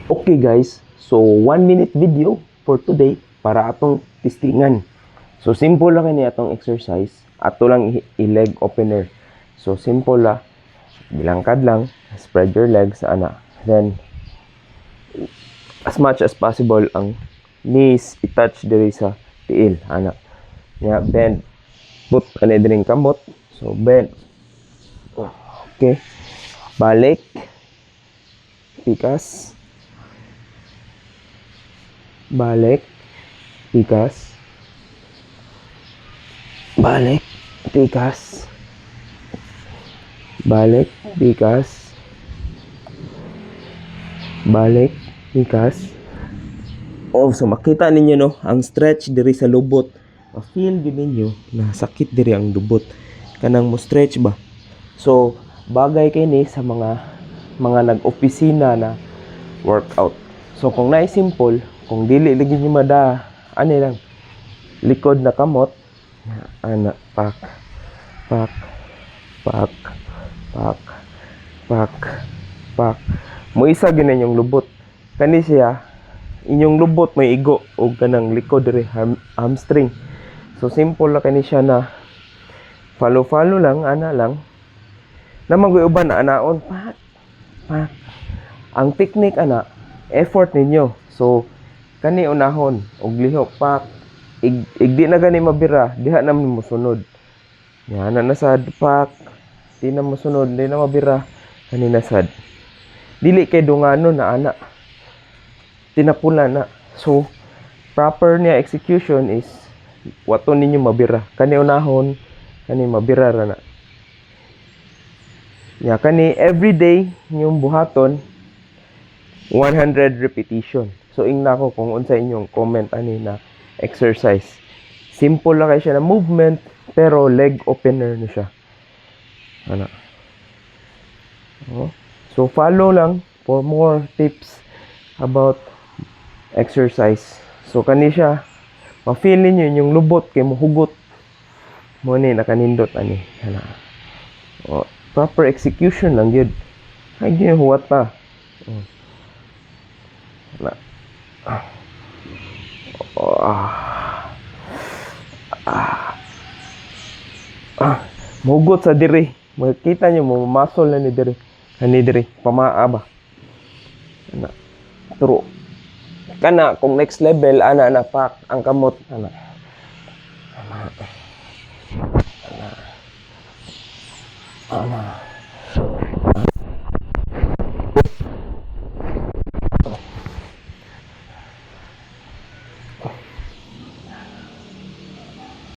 Okay guys, so 1 minute video for today para atong testingan. So simple lang kini atong exercise. Ato lang i-leg opener. So simple la. Bilangkad lang, spread your legs ana. Then as much as possible ang knees i-touch diri sa tiil ana. Nya bend. Put ani diring kamot. So bend. Okay. Balik. Pikas. Balik. Pikas. Balik. Pikas. Balik. Pikas. Balik. Pikas. Oh, so makita ninyo, no, ang stretch diri sa lubot. Ma-feel gyud ninyo na sakit diri ang lubot. Kanang mo stretch ba? So, bagay kay ni sa mga nag-opisina na workout. So, kung naay simple, kung dili lagi nyo mada, ano lang, likod na kamot, ana, pak, pak, pak, pak, pak, pak. Moisa gyud na inyong lubot. Kani siya, inyong lubot may igo og kanang likod diri hamstring. So simple lang kani siya na follow-follow lang, ana lang. Na uban na anaon, pak, pak. Ang technique ana, effort ninyo. So kani unahon og lihok, pak, ig di na gani mabira, diha na mo mosunod. Ya, ana na sad, pak, di na mosunod, di na mabira, kani na sad. Dili kay dunganon na ana. Tinapula na. So proper niya execution is wato ninyo mabira. Kani unahon, kani mabira ra na. Ya, kani everyday inyong buhaton 100 repetition. So ingna ko kung unsa inyong comment ani na exercise. Simple lang kay siya na movement pero leg opener na siya. Ana. Oh. So follow lang for more tips about exercise. So kani siya, ma-feel ninyo inyong lubot kay mohugot. Mo ni nakanindot ani. Ana. Oh, proper execution lang gyud. Ay gyud huwat pa. Oh. Ana. Ah. Ah. Ah. Ah. Muhugot sa diri. Makita nyo mo muscle na ni diri. Ani diri pamaa ba. Ana. Pero kana kung next level ana na, pak ang kamot ana. Ana. Ana. Ana.